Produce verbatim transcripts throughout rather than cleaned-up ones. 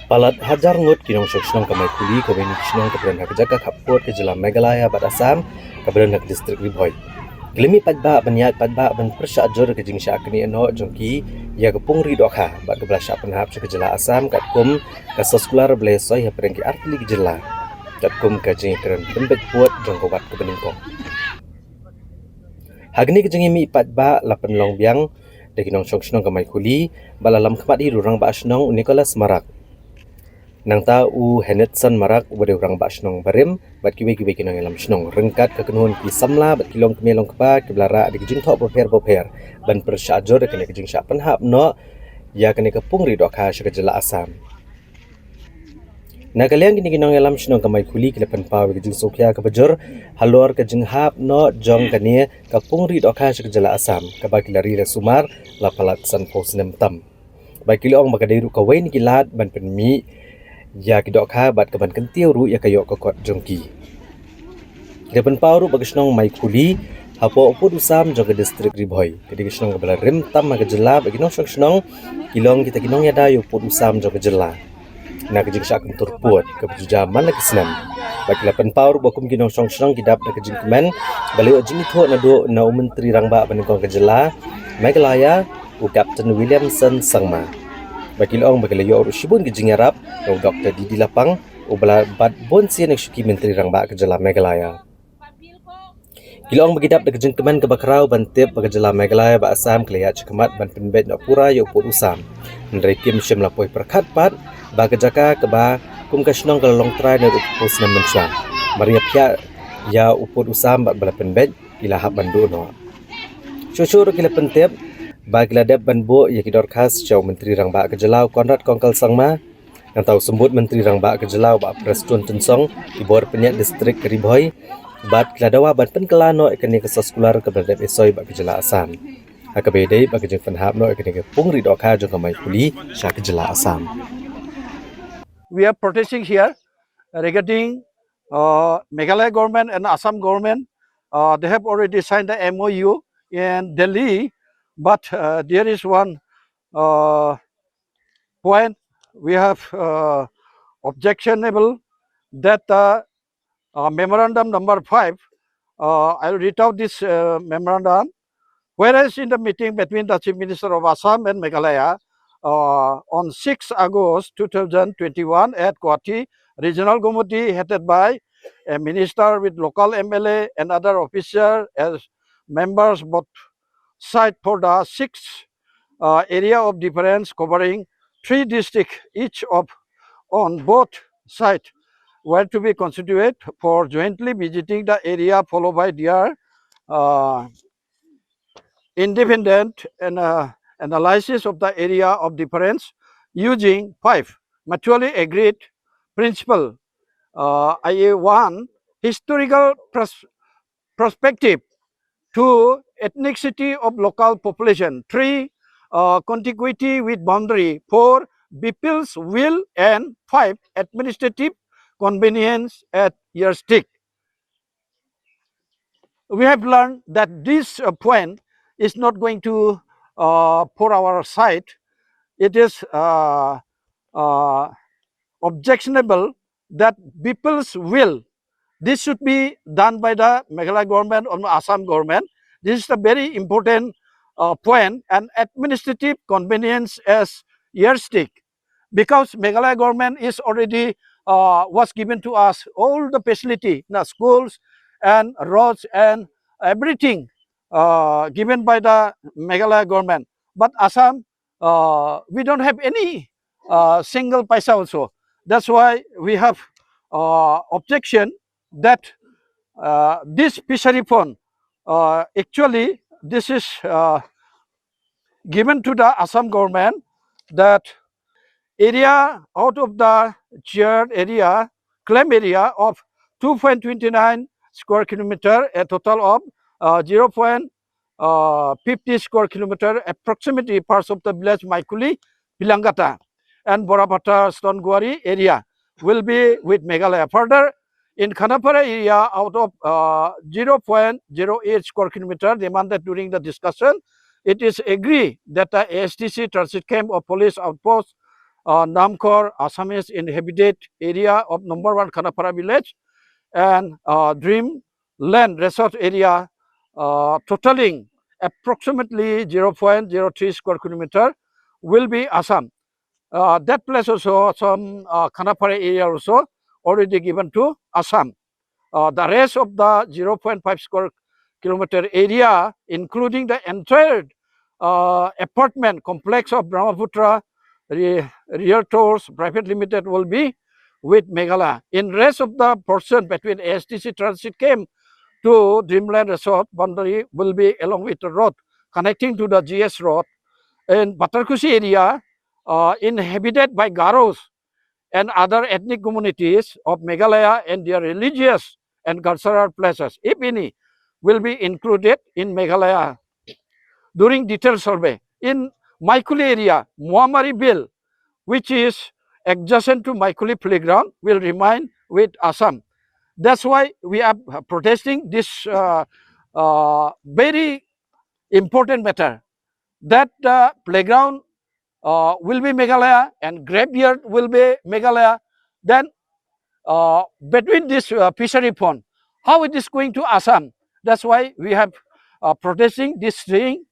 Palat hajar ngut ki nongshong shnong ka Maikhuli, kawei na ki shnong kaba don ha ka jaka khappud ka jylla Meghalaya bad Assam, kaba don ha ka district Ri Bhoi, ki la mih paidbah ban ïaid paidbah ban pyrshah jur ka jingshah knieh noh jong ki ïa ka pung ri dohkha bad kaba la shah pynhap sha ka jylla Assam katkum ka soskular ba la ïasoi hapdeng ki artylli ki jylla, katkum ka jingkren pynbeit pud jong ka wat kaba nyngkong. Ha kane ka jingïamih paidbah la pynlong biang da ki nongshong shnong ka Maikhuli bad la lam khmat hi da u rangbah shnong u Nicholas Marak. Nangta u Henetson Marak uba dei u rangbah shnong barim bad kiwei kiwei ki nongïalam shnong ryngkat ka kynhun ki samla bad ki longkmie longkpa kiba la rah da ki jingthoh bapher bapher ban pyrshah jur ïa kane ka jingshah pynhap noh ïa kane ka pung ri dohkha sha ka jylla Assam. Na ka liang kine ki nongïalam shnong ka Maikhuli ki la pynpaw ïa ka jingsngewkhia kaba jur halor ka jinghap noh jong kane ka pung ri dohkha sha ka jylla Assam kaba ki la ri la sumar la palat sanphew snem tam. Bad ki la ong ba ka dei ruh kawei na ki lad ban pynmih ïa ki dohkha bad ka ban kyntiew ruh ïa ka ïoh ka kot jong ki. Ki la pynpaw ruh ba ka shnong Maikhuli hapoh u pud u sam jong ka district Ri Bhoi ka dei ka shnong kaba la rim tam ha ka jylla bad ki nongshong shnong ki long kita ki nongïada ïa u pud u sam jong ka jylla na ka jingshah kyntur pud kaba ju jia man la ki snem. Bad ki la pynpaw ruh ba kum ki nongshong shnong ki dap da ka jingkmen ba la ïoh jingithuh naduh na u Myntri Rangbah ba nyngkong ka jylla Meghalaya, u Captain Williamson Sangma. Bad ki la ong ba ki la ïoh ruh shibun ki jingïarap na u Doktor D D Lapang uba la bat bun sien na ki shuki Myntri Rangbah ka jylla Meghalaya. Ki la ong ba ki dap da ka jingkmen kaba khraw ban tip ba ka jylla Meghalaya bad Assam ki la ïaid shakhmat ban pynbeit noh pura ïa u pud u sam. Hynrei kim shym la poi pyrkhat pat ba ka jaka kaba kum ka shnong ka la long trai naduh arphew snem mynshuwa, mar ïa phiah ïa u pud u sam bad ba la pynbeit ki la hap ban duh noh. Shuh shuh ruh ki la pyntip ba ki la dep ban buh ïa ki dorkhas sha u Myntri Rangbah ka jylla u Conrad Kongkal Sangma. Nangta u Symbud Myntri Rangbah ka jylla u Bah Prestone Tynsong, ki bor pynïaid district ka Ri Bhoi bad ki la dawa ban pynkylla noh ïa kane ka soskular kaba la dep ïasoi bad ka jylla Assam, ha kaba ïadei bad ka jingpynhap noh ïa kane ka pung ri dohkha jong ka Maikhuli sha ka jylla Assam. We are protesting here regarding uh, Meghalaya government and Assam government. Uh, they have already signed the M O U in Delhi, but uh, there is one uh, point we have uh, objectionable that uh, uh, memorandum number five. Uh, I'll read out this uh, memorandum. Whereas in the meeting between the Chief Minister of Assam and Meghalaya uh, on sixth August two thousand twenty-one at Guwahati, Regional Committee headed by a minister with local M L A and other officers as members both side for the sixth uh, area of difference covering three districts each of on both sides were to be constituted for jointly visiting the area followed by their uh, independent and uh, analysis of the area of difference using five mutually agreed principle uh, I A one historical pros- perspective, two ethnicity of local population, three uh, contiguity with boundary, four people's will, and five administrative convenience at yardstick. We have learned that this uh, point is not going to uh, for our side. It is uh, uh, objectionable that people's will. This should be done by the Meghalaya government or Assam government. This is a very important uh, point, and administrative convenience as yardstick, because Meghalaya government is already uh, was given to us all the facility, na schools and roads and everything uh, given by the Meghalaya government. But Assam, uh, we don't have any uh, single paisa also. That's why we have uh, objection that uh, this fishery fund uh, actually this is uh, given to the Assam government, that area out of the shared area, claim area of two point two nine square kilometer, a total of uh, zero point uh, fifty square kilometer, approximately parts of the village Maikhuli, Pilangata, and Borapata, Stone Quarry area will be with Meghalaya. Further, in Khanapara area, out of uh, zero point zero eight square kilometer demanded during the discussion, it is agreed that the A S D C transit camp of police outpost uh, Namkhor Assamese inhabited area of number one Khanapara village and uh, Dreamland Resort area, uh, totaling approximately zero point zero three square kilometer, will be Assam. Uh, that place also, some uh, Khanapara area also already given to Assam. Uh, the rest of the zero point five square kilometer area, including the entire uh, apartment complex of Brahmaputra Re- Realtors Private Limited, will be with Meghalaya. In rest of the portion between A S D C transit camp to Dreamland Resort boundary will be along with the road connecting to the G S road. In Pathar Khushi area, uh, inhabited by Garos and other ethnic communities of Meghalaya and their religious and cultural places, if any, will be included in Meghalaya during detailed survey. In Maikhuli area, Moamari Bill, which is adjacent to Maikhuli playground, will remain with Assam. That's why we are protesting this uh, uh, very important matter, that the playground uh, will be Meghalaya and graveyard will be Meghalaya. Then uh, between this uh, fishery pond, how it is going to Assam? That's why we have uh, protesting this thing,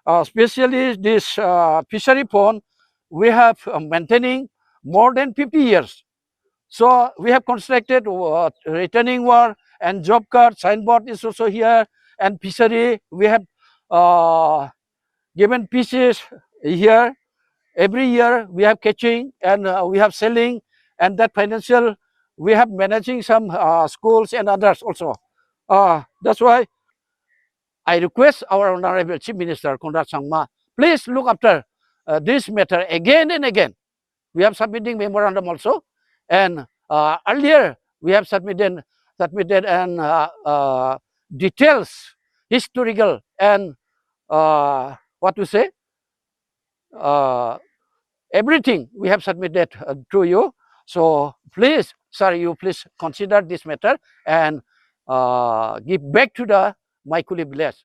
uh, especially this uh, fishery pond. We have uh, maintaining more than fifty years. So we have constructed uh, retaining wall and job card, signboard is also here, and fishery. We have uh, given fishes here. Every year we have catching and uh, we have selling, and that financial, we have managing some uh, schools and others also. Uh, that's why I request our Honorable Chief Minister Conrad Sangma, please look after uh, this matter again and again. We have submitting memorandum also, and uh, earlier we have submitted submitted and uh, uh, details, historical and uh, what to say, uh, everything we have submitted uh, to you. So please, sir, you please consider this matter and uh, give back to the Maikhuli village.